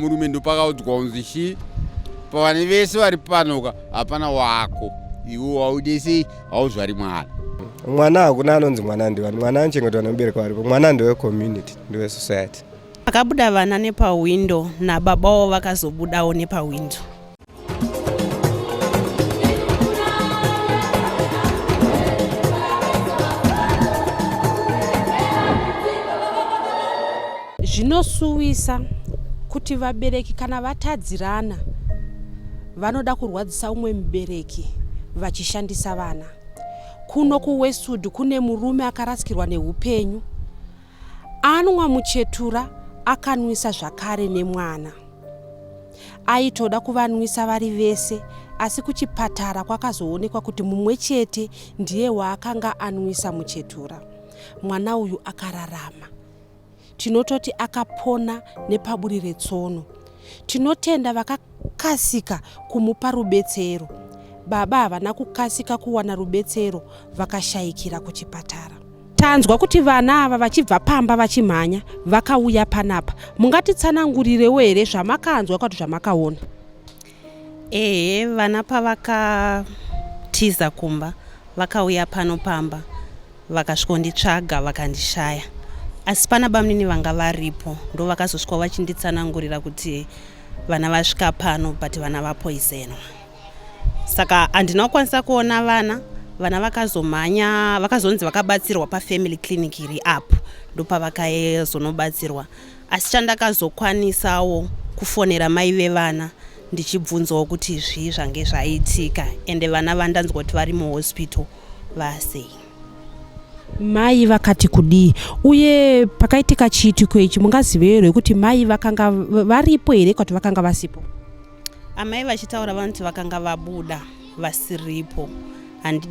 Murume ndopakaudzwa kunzi shi pavane vese vari panoka hapana wako iwe waude sei hauzvari mwana. Mwana hakuna anonzi mwana ndiwani, mwana anochengetwa nemubereki waripo. Mwana ndewecommunity, ndewesociety. Pakabuda vana nepahwindo nababawo vakazobudawo nepahwindo. Zvinosuwisa kuti vabereki kana vatadzirana vanoda kurwadzisa umwe mubereki vachishandisa vana. Kuno kuWestwood kune murume akarasikirwa neupenyu anwa muchetura akanwisa zvakare nemwana. Aitoda kuvanwisa vari vese asi kuchipatara kwakazoonekwa kuti mumwe chete ndiye waakanga anwisa muchetura. Mwana uyu akararama. Tinototi akapona nepaburi retsono. Tinotenda vakakasika kumupa rubetsero. Baba havana kukasika kuwana rubetsero vakashaikira kuchipatara. Tanzwa kuti vana ava vachibva pamba vachimhanya vakauya panapa. Mungatitsanangurirewo here zvamakanzwa kana kuti zvamakaona? Ehe, vana pavakatiza kumba vakauya pano pamba vakasvikonditsvaga vakandishaya asi pana bamunini vanga varipo ndovakazosvikawo vachinditsanangurira kuti vana vasvika pano but vana vapoizenwa saka handina kukwanisa kuona vana vana vakazomhanya vakazonzi vakabatsirwa pafamily clinic iri apo ndopavakazonobatsirwa Asi chandakazokwanisawo kufonera mai vevana ndichibvunzawo kuti zvii zvange zvaitika ende vana vandanzwa kuti vari muhospital vasei. Mai vakati kudii uye pakaitika chiitiko ichi mungazive here kuti mai vakanga varipo here kana kuti vakanga vasipo? Amai vachitaura vanoti vakanga vabuda vasiripo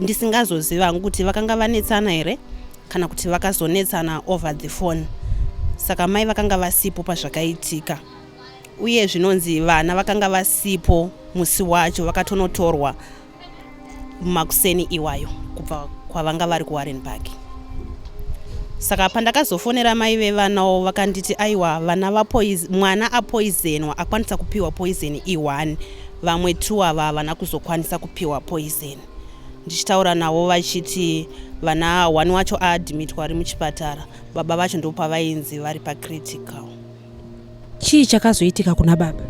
ndisingazoziva hangu kuti vakanga vanetsana here kana kuti vakazonetsana over the phone saka mai vakanga vasipo pazvakaitika uye zvinonzi vana vakanga vasipo musi wacho vakatonotorwa makuseni iwayo kubva kwavanga vari kuwarren park saka pandakazofonera mai vevanawo vakanditi aiwa vana vapoiz mwana apoizenwa akwanisa kupiwa poison i1 vamwe two ava havana kuzokwanisa kupiwa poison ndichitaura navo vachiti vana one wacho aadmitwa ari muchipatara baba vacho ndopavainzi vari pacritical Chii chakazoitika kuna baba?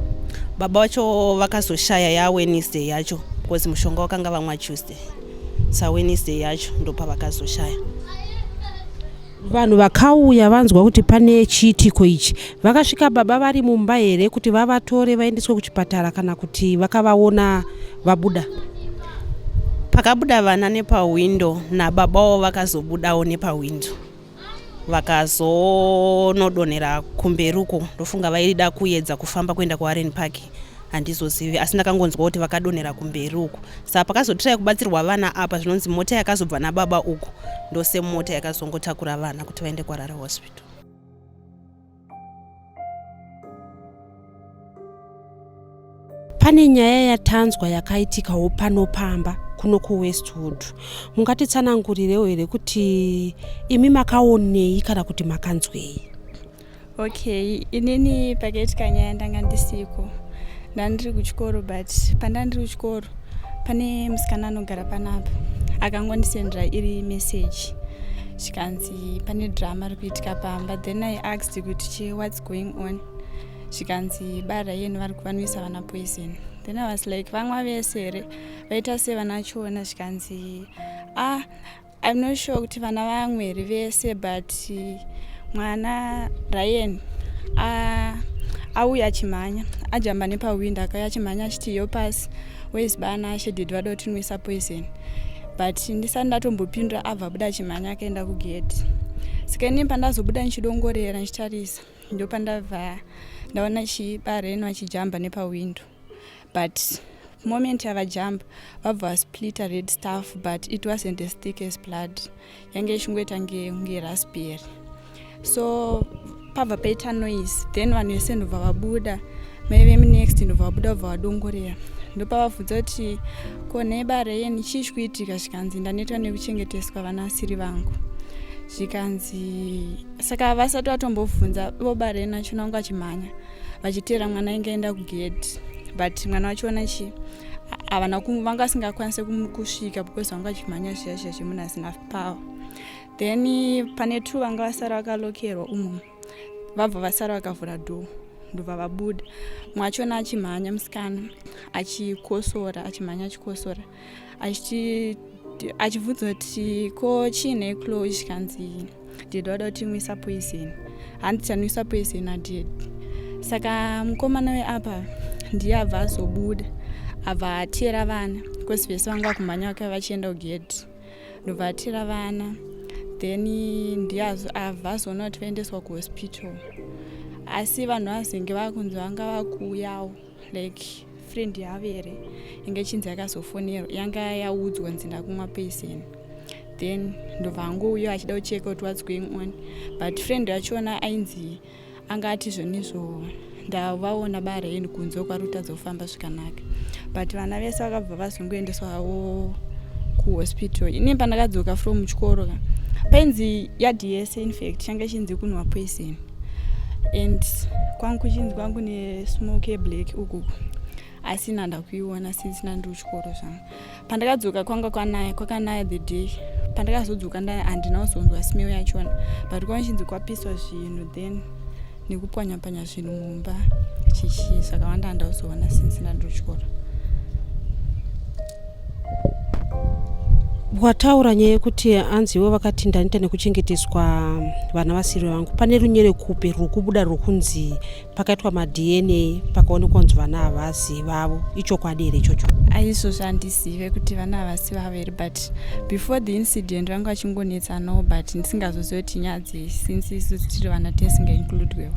Baba vacho vakazoshaya yaWednesday yacho because mushonga wakanga vamwa Tuesday. Sa Wednesday yacho ndopavakazoshaya. Vanhu vakauya vanzwa kuti pane chiitiko ichi vakasvika baba vari mumba here kuti vavatore vaendeswe kuchipatara kana kuti vakavaona vabuda? Pakabuda vana nepahwindo nababawo vakazobudawo nepahwindo. Vakazonodonhera kumberi uko ndofunga vaida kuedza kufamba kuenda kuWarren Park handizozivi asi ndakangonzwa kuti vakadonhera kumberi uko saka pakazotiraya kubatsirwa vana apa zvinonzi mota yakazobva nababa uku ndosemota yakazongotakura vana kuti vaende kuHarare Hospital. Pane nyaya yatanzwa yakaitikawo pano pamba kuno kuWestwood. Mungatitsanangurirewo here kuti imi makaonei kana kuti makanzwei? Okay, inini pakaitika nyaya ndanga ndisiko. Ndandiri kuchikoro but pandandiri kuchikoro pane musikana anogara panapa akangondisendera iri message zvikanzi pane drama riri kuitika pamba then I asked kuti chii what's going on zvikanzi bara yenu vari kuvanwisa vana poison then i was like vamwa vese here vaita se vana chiona zvikanzi ah i'm not sure kuti vana vamwe here vese but mwana ryan auya achimhanya ajamba nepahwindo akauya achimhanya achiti yo pasi where's bana sheded vada kutinwisa poison but ndisati ndatombopindura abva abuda achimhanya akaenda kugedhi saka inini pandazobuda ndichidongorera ndichitarisa ndopandabva ndaona chibareno achijamba nepawindow but moment yavajamba vabva vasplita red stuff but it wasn't as thick as blood yange ichingoita nge raspberry so pabva paita noise then vanhu vese ndobva vabuda mai vemunext ndobva vabuda vobva vadongorera ndopavabvunza kuti ko nhai bareyeni chii chikuitika zvikanzi ndanetwa nekuchengeteswa vana asiri vangu zvikanzi saka vasati vatombobvunza ivo bareni achona vanga vachimhanya. Vachiteera mwana ainge aenda kugate, but mwana wachiona chi havana vanga vasingakwanise kusvika because vanga vachimhanya zviya zviya zvemunhu asina power. Then pane two vanga vasara vakalokerwa umo, vabva vasara vakavhura door, ndobva vabuda. Mumwe achona achimhanya, musikana achikosora, achimhanya achikosora, achiti, achibvunza kuti ko chiine Chloe. Chikanzi daddy vada kutimwisa poison, hanzi chanwisa poison adaddy. Saka mukomana weapa ndiye abva azobuda, abva atera vana because vese vanga vakumhanya vakava vachienda kugate, ndobva atera vana. Then ndiye abva azoona kuti vaendeswa kuhospital, asi vanhu vazenge vakunzi vanga vakuuyawo, like friend yavo here inge ichinzi yakazofonerwa, yanga yaudzwa nzi ndakumwa poison. Then ndobva angouya achida kucheka kuti what's going on, but friend yachona ainzi anga ati zvonizvo ndavaona baraini kunze kwari kutadza kufamba zvakanaka, but vana vese vakabva vazongoendeswawo kuhospital. Ini pandakadzoka from chikoro ka, painzi yadhi yese infact changa ichinzi kunwa poison, and kwangu kuchinzi kwangu nesmoke yeblack ukuku, asi nanda kuiona since nandiri kuchikoro zvangu. Pandakadzoka kwanga kwanaya, kwakanaya the day pandakazodzoka, handina kuzonzwa smell yachona, but kwanga chinzi kwapiswa zvinhu, then nekupwanya pwanya zvinhu mumba, chichi zvakawanda handauzoona since ndandiri kuchikoro. Wataura nyaya yekuti anzi ivo vakati ndanita nekuchengeteswa vana vasiri vangu. Pane runyerekupe ruri kubuda rwokunzi pakaitwa maDNA, pakaonekwa kunzi vana havasi vavo. Ichokwadi here ichocho? Aizvozvo handizive kuti vana havasi vavo here, but before the incident vanga vachingonetsanawo, but ndisingazozivi kuti nyadzi since isusu tiri vana tisingainkludwewo.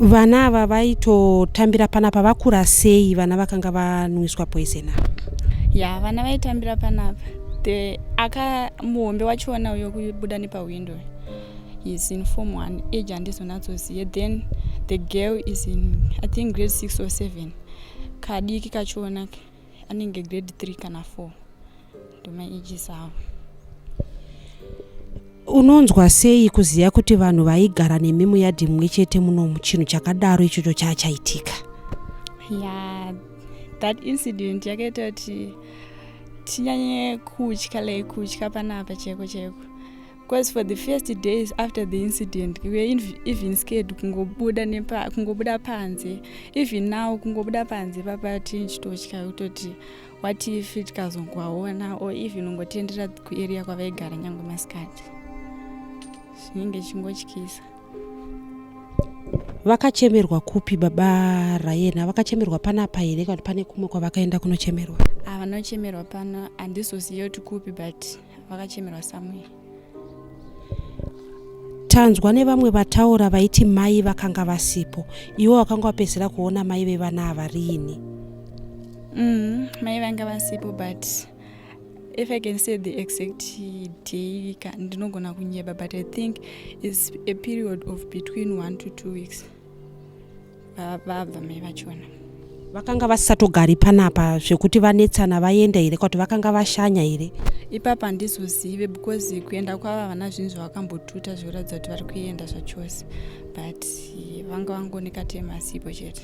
Vana ava vaitotambira panapa vakura sei, vana vakanga vanwiswa poison ava? Ya, vana vaitambira panapa. The aka muhombe wachona uyo kubuda nepahwindo is in form one, age handizonatsozive. Then the girl is in, I think, grade six or seven. Kadiki kachona anenge grade three kana four, ndomaages avo. Unonzwa sei kuziva kuti vanhu vaigara nemi muyadhi mumwe chete munomu, chinhu chakadaro ichocho chaachaitika? Ya, that incident yakaita kuti tinyanye kutya, like kutya panapa chaiko chaiko, because for the first days after the incident we were even scared kungobuda nepa kungobuda panze. Even now kungobuda panze papa tichitotya kutoti what if tikazongovaona, or even ungotendera kuarea kwavaigara nyange masikati, zvinenge chingotyisa. Vakachemerwa kupi baba Rayena? Vakachemerwa panapa here kana pane kumwe kwavakaenda kunochemerwa? Havanochemerwa pano, handizozivi kuti kupi, but vakachemerwa somewhere. Tanzwa nevamwe vataura vaiti mai vakanga vasipo. Iwo vakanga vapedzisira kuona mai vevana ava riini? Mai vanga vasipo, but if I can say the exact day ndinogona kunyeba, but I think is a period of between 1 to 2 weeks vabva mai vachona. Vakanga vasisatogari panapa zvekuti vanetsana vaenda here, kuti vakanga vashanya here? Ipapo handizozive because kuenda kwavo havana zvinhu zvavakambotuta zvekuratidza kuti vari kuenda zvachose, but vanga vangoneka temasipo chete.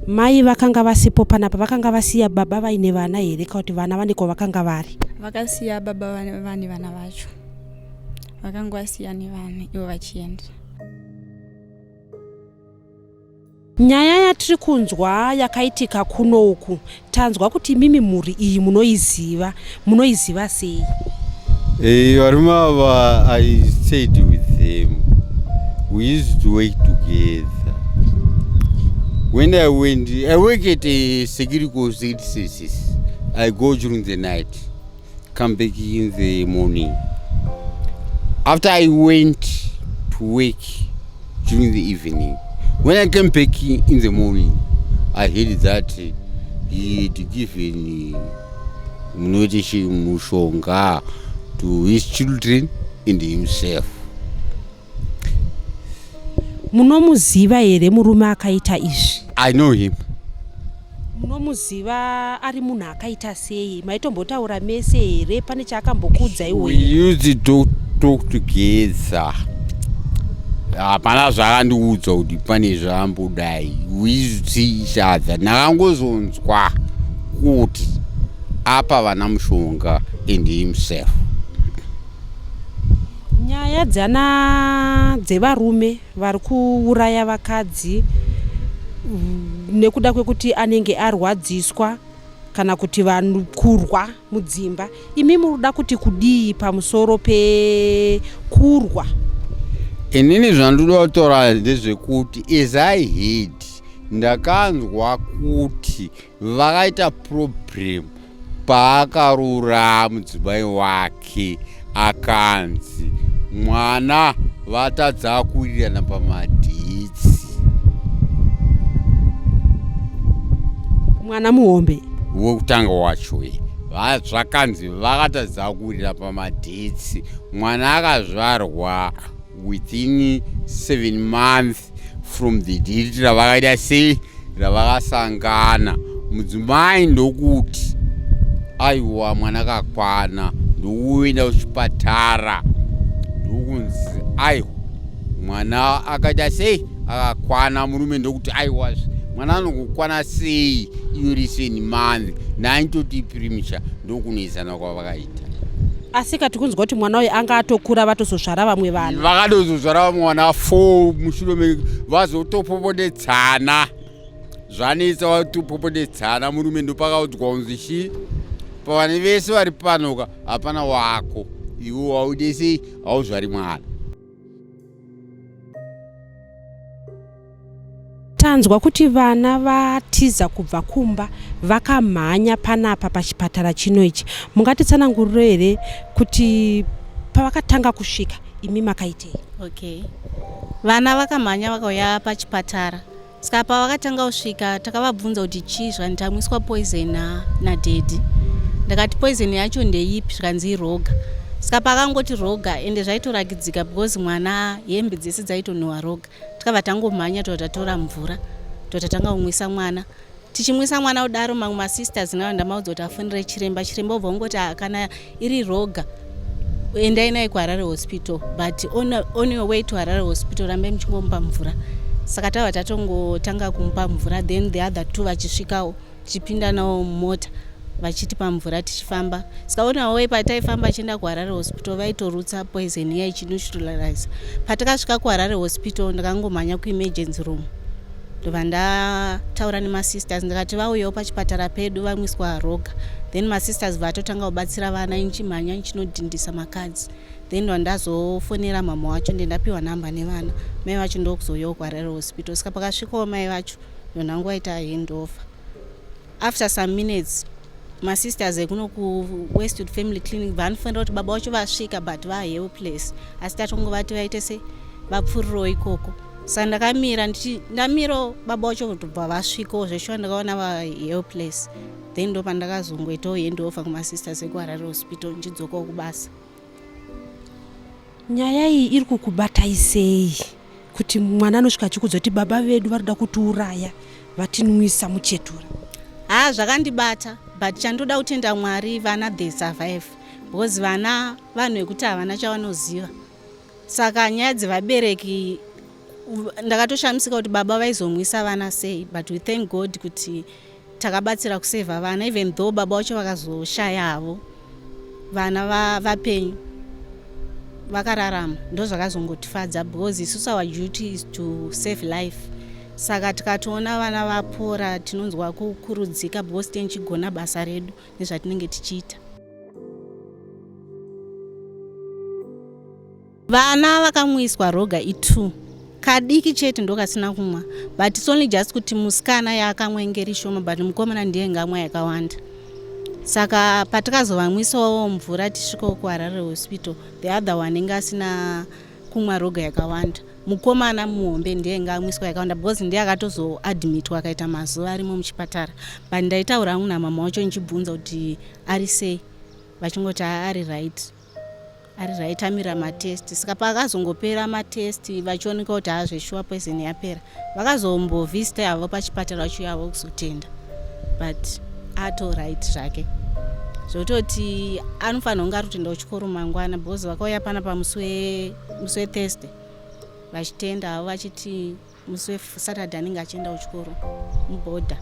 Mai vakanga vasipo panapa, vakanga vasiya baba vaine vana here, kana kuti vana vane kwavakanga vari? Vakasiya baba vane vana vacho, vakanga vasiya nevana ivo vachienda. Nyaya yatiri kunzwa yakaitika kuno uku, tanzwa kuti mimi mhuri iyi munoiziva. Munoiziva sei? Varume ava, I stayed with them. We used to work together. When I went, I work at a security security services. I go during the night, come back in the morning. After I went to work during the evening, when I came back in the morning, I heard that he had given munoti mushonga to his children and himself. Munomuziva here murume akaita izvi? I know him. Munomuziva ari munhu akaita sei? Maitombotaura mese here? Pane chaakambokuudzaiwo? We used to talk together. Hapana zvakandiudza kuti pane zvaambodai. We used to see each other. Ndakangozonzwa kuti apa vana mushonga and himself. Nyaya dzana dzevarume vari kuuraya vakadzi nekuda kwekuti anenge arwadziswa kana kuti vanhu kurwa mudzimba, imi munoda kuti kudii pamusoro pekurwa? Inini zvandoda kutaura ndezvekuti, as I heard, ndakanzwa kuti vakaita problem paakarura mudzimai wake, akanzi mwana vatadza kuwirirana pamadates. Mwana muhombe. Wekutanga wacho zvakanzi vakatadza kuwirira pamadates. Mwana akazvarwa within 7 months from the date ravakaita sei, ravakasangana. Mudzimai ndokuti aiwa, mwana akakwana, ndokuenda kuchipatara, ndokunzi aiwa, mwana akaita sei, akakwana. Murume ndokuti aiwa, mwana anongokwana sei iyori 7 month naitoti premature? Ndokunetsana kwavakaita. Asi kati kunzwa kuti mwana uyu anga atokura, vatozozvara vamwe vana. Vakatozozvara vamwe vana 4 mushure vazotopopodetsana. Zvanetsa, vatopopodetsana. Murume ndopakaudzwa kunzi chi pavane vese vari panoka hapana wako, iwe waude sei, hauzvari mwana. Tanzwa kuti vana vatiza kubva kumba vakamhanya panapa pachipatara chino ichi. Mungatitsananguriro here kuti pavakatanga kusvika imi makaitei? Okay, vana vakamhanya vakauya pachipatara. Saka pavakatanga kusvika takavabvunza kuti chii, zvikanzi tamwiswa poison nadaddy. Ndakati poison yacho ndeipi? Zvikanzi iroga. Saka pakangoti roga, ende zvaitorakidzika because mwana hembe dzese dzaitonhuhwa roga. Tikabva tangomhanya, tobva tatora mvura, tobva tatanga kumwisa mwana. Tichimwisa mwana kudaro, mamwe masisters navo ndamaudza kuti afonere chiremba. Chiremba ubva ungoti, ah, kana iri roga endai naye kuHarare Hospital, but on your way to Harare Hospital rambai muchingomupa mvura. Saka tava tatongotanga kumupa mvura, then the other two vachisvikawo, tichipinda navo mumota vachitipa mvura tichifamba. Saka on our way pataifamba achienda kuHarare Hospital vaitorutsa poison iya ichineutralize. Patakasvika kuHarare Hospital ndakangomhanya kuemergency room, ndobva ndataura nemasisters, ndikati vauyewo pachipatara pedu vamwiswa roga. Then masisters vatotanga kubatsira vana, nichimhanya nichinodhindisa macards. Then ndobva ndazofonera mama wacho, ndendapiwa namba nevana mai vacho, ndokuzouyawo kuHarare Hospital. Saka pakasvikawo mai vacho ndondangovaita handover. After some minutes masisters ekuno kuWestwood Family Clinic vanofanira kuti baba vacho vasvika, but vahelpless, asi tatongovati vaite se vapfuurirewo ikoko. Saka ndakamira, ndamirawo, baba vacho kutobva vasvikawo zveshuwa, ndakaona vahelpless. Then ndo pandakazongoitawo handover kumasisters ekuHarare Hospital, ndichidzokawo kubasa. Nyaya iyi iri kukubatai sei, kuti mwana anosvika achikudza kuti baba vedu vari kuda kutiuraya, vatinwisa muchetura? Ha, zvakandibata, but chandoda kutenda Mwari, vana they survive, because vana vanhu vekuti havana chavanoziva. Saka nyaya dzevabereki ndakatoshamisika kuti baba vaizomwisa vana sei, but we thank God kuti takabatsira kusevha vana, even though baba vacho vakazoshaya havo, vana vapenyu vakararama. Ndo zvakazongotifadza because isusu our duty is to save life. Saka tikatoona vana vapora tinonzwa kukurudzika because tichigona basa redu nezvatinenge tichiita. Vana vakamwiswa roga i2, kadiki chete ndokasina kumwa, but it's only just kuti musikana yaakamwa inge iri shoma, but mukomana ndiye ngamwa yakawanda. Saka patikazovamwisawo mvura tisvikawo kuHarare Hospital, the other one inge asina kumwa roga yakawanda. Mukomana muhombe ndiye ngamwiswa yakawanda because ndiye akatozoadmitwa akaita mazuva arimo muchipatara. But ndaitaura hangu namama wacho ndichibvunza kuti ari sei, vachingoti ari right, ari right, amira matest. Saka pakazongopera matest vachioneka kuti haazveshuwa poison yapera, vakazombovhista havo pachipatara vachiuya havo kuzotenda, but ato right zvake, zvototi anofanira kunge ari kutoenda kuchikoro mangwana because vakauya pana pamusi weThursday. Vachitenda havo vachiti musi weSaturday anenge achienda kuchikoro mubhodha.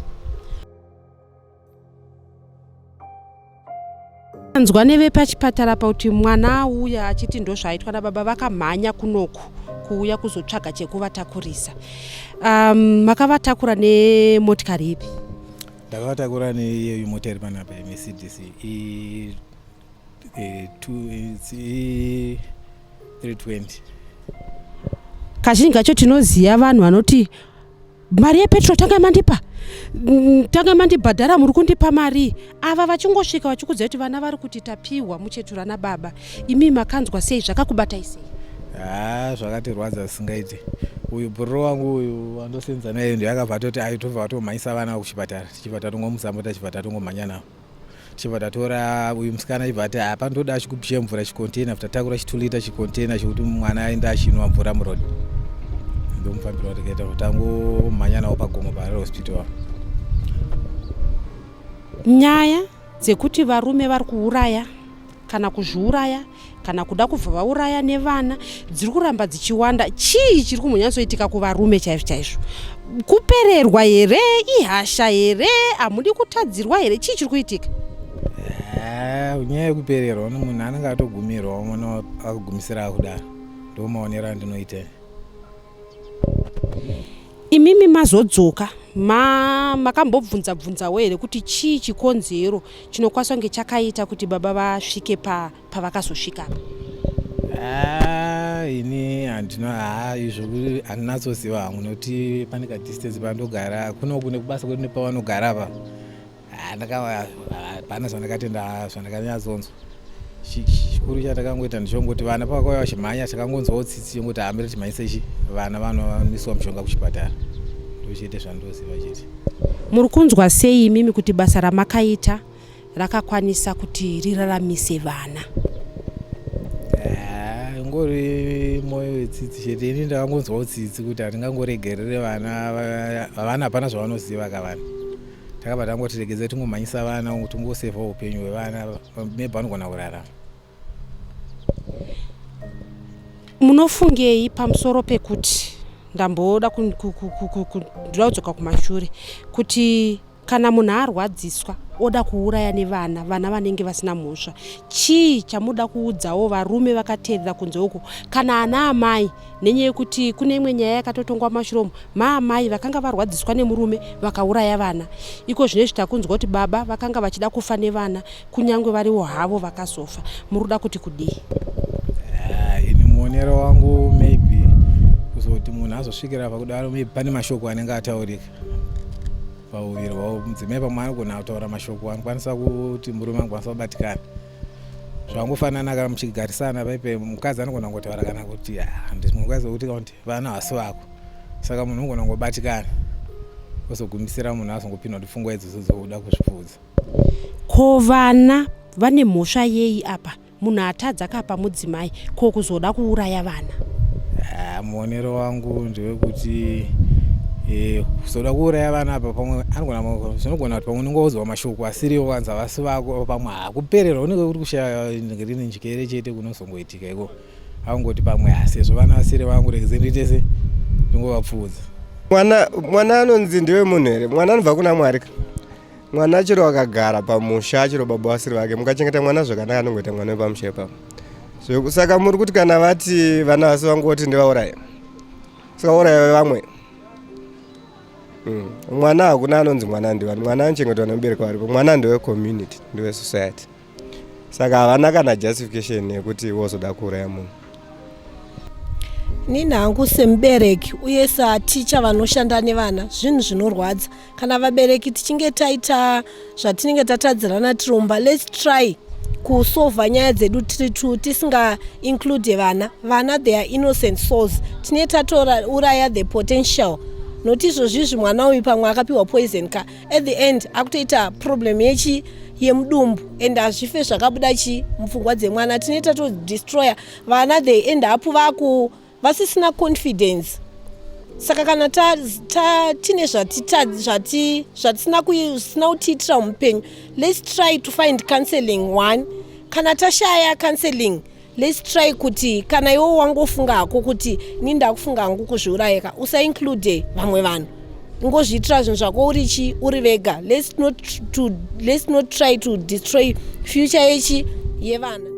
Anzwa nevepachipatara pa kuti mwana auya achiti ndozvaaitwa nababa, vakamhanya kunoku kuuya kuzotsvaga chekuvatakurisa. Makavatakura nemotikari ipi? Ndakavatakura neiyeyu mota iri panapa, yeMercedes E, it's E 320. Kazhinji kacho tinoziva vanhu vanoti mari yepetrol tanga mandipa, tanga mandibhadhara, muri kundipa mari. Ava vachingosvika vachikuudza kuti vana vari kuti tapiwa muchetura nababa, imi makanzwa sei? Zvakakubatai sei? Ha, zvakatirwadza zvisingaiti. Uyu bhururu wangu uyu wandosenza naye ndiye akabva atoti ai, tobva vatomhanyisa vana kuchipatara. Tichibva tatongomutsa mota, tichibva tatongomhanya navo, tichibva tatora uyu musikana, achibva ati hapa ndoda chigubhu chemvura, chicontainer. Tatakura chi2 litre chicontainer chekuti mwana aende achinwa mvura muroad. Ndomufambiro watakaita, tangomhanya navo pagomo paHarare Hospital. Nyaya dzekuti varume vari kuuraya kana kuzviuraya kana kuda kubva vauraya nevana dziri kuramba dzichiwanda. Chii chiri kumbonyatsoitika kuvarume chaizvo chaizvo? Kupererwa here? Ihasha here? Hamudi kutadzirwa here? Chii chiri kuitika? Nyaya yekupererwa, munhu anenge atogumirwa, mwana akugumisira akudaro. Ndo maonero andinoita. Imimi mazodzoka, makambobvunza bvunzawo here kuti chii chikonzero chinokwanisa kunge chakaita kuti baba vasvike pavakazosvika apa? Ah, ini handina, ha, izvo handinatsoziva hangu, nekuti pane kadistance pandogara kunoku nekubasa kwedu nepavanogara apa. Hapana zvandakatenda, zvandakanyatsonzwa. Chikuru chatakangoita ndechongoti vana pavakauya vachimhanya, takangonzwawo tsitsi chongoti hambire timhanyise chi vana vanoiswa mushonga kuchipatara. Ndochete zvandoziva chete. Muri kunzwa sei imimi kuti basa ramakaita rakakwanisa kuti riraramise vana? Ingori mwoyo wetsitsi chete. Ini ndakangonzwawo tsitsi kuti handingangoregerere vana. Vana hapana zvavanoziva kavana. Takabva tangoti regedzai tingomhanyisa vana, tingosevha upenyu hwevana, maybe vanogona kurarama. Munofungei pamusoro pekuti ndamboda ndoda kudzoka kumashure kuti kana munhu arwadziswa oda kuuraya nevana, vana vanenge vasina mhosva? Chii chamuda kuudzawo varume vakateerera kunze uko kana ana amai, nenyaya yekuti kune imwe nyaya yakatotongwa mashure umo, maamai vakanga varwadziswa nemurume vakauraya vana? Iko zvinezvi takunzwa kuti baba vakanga vachida kufa nevana, kunyange variwo havo vakazofa. Muri kuda kuti kudii? Ini muonero wangu, maybe kuzoti munhu azosvikira pakudaro, maybe pane mashoko anenge ataurika pauviri hwavo. Mudzimai pamwe anogona kutaura mashoko anokwanisa kuti murume anokwanisa kubatikana. Zvangofanana kana muchigarisana paipe, mukadzi anogona kungotaura kana kuti mukadzi wekuti kana kuti vana havasi vako, saka munhu unogona kungobatikana, ozogumisira munhu azongopindwa kuti pfungwa idzodzo dzokuda kuzvipfuudza. Ko vana vane mhosva yei apa? Munhu atadza kapa mudzimai, ko kuzoda kuuraya vana? Ah, muonero wangu ndewekuti kuzoda kuuraya vana apa, pamwe anogona, zvinogona kuti pamwe unongoudzwa mashoko asiriwo, vanzi havasi vako. Pamwe hakupererwa unenge uri kushaya rini njikere chete kunozongoitika iko, angoti pamwe sezvo vana vasiri vangu, regeze ndiite se ndingovapfuudza. Mwana anonzi ndiwe munhu here? Mwana anobva kuna Mwari ka. Mwana chero akagara pamusha, chero baba vasiri vake, mukachengeta mwana zvakanaka, anongoita mwana wepamusha ipapo. Saka muri kuti kana vati vana vasi vangu, voti ndivauraye, saka uraya vamwe. Mwana hakuna anonzi mwana ndiwani. Mwana anochengetwa nemubereki varipo. Mwana ndewecommunity, ndewesociety, saka havana kana justification yekuti wozoda kuuraya munhu. Nini hangu semubereki uye saticha vanoshanda nevana, zvinhu zvinorwadza kana vabereki tichinge taita zvatinenge tatadzirana tiromba. Let's try kusolva nyaya dzedu tiri two, tisinga-include vana. Vana, they are innocent souls. Tine tatouraya the potential, nokuti izvozvizvi mwana uyu pamwe akapiwa poison ka, at the end akutoita problem yechi yemudumbu, and hazvife zvakabuda chi mupfungwa dzemwana. Tine tatodestroya vana. They end up vaku vasisina confidence. Saka kana tine zvatisina kutiitira mupenyu, let's try to find counseling. One, kana tashaya counseling, Let's try kuti kana iwo wangofunga hako kuti ni ndakufunga hangu kuzviurayika, usainclude vamwe vanhu, ingozviitira zvinhu zvako uri chi uri vega. Let's not try to destroy future yechi yevana.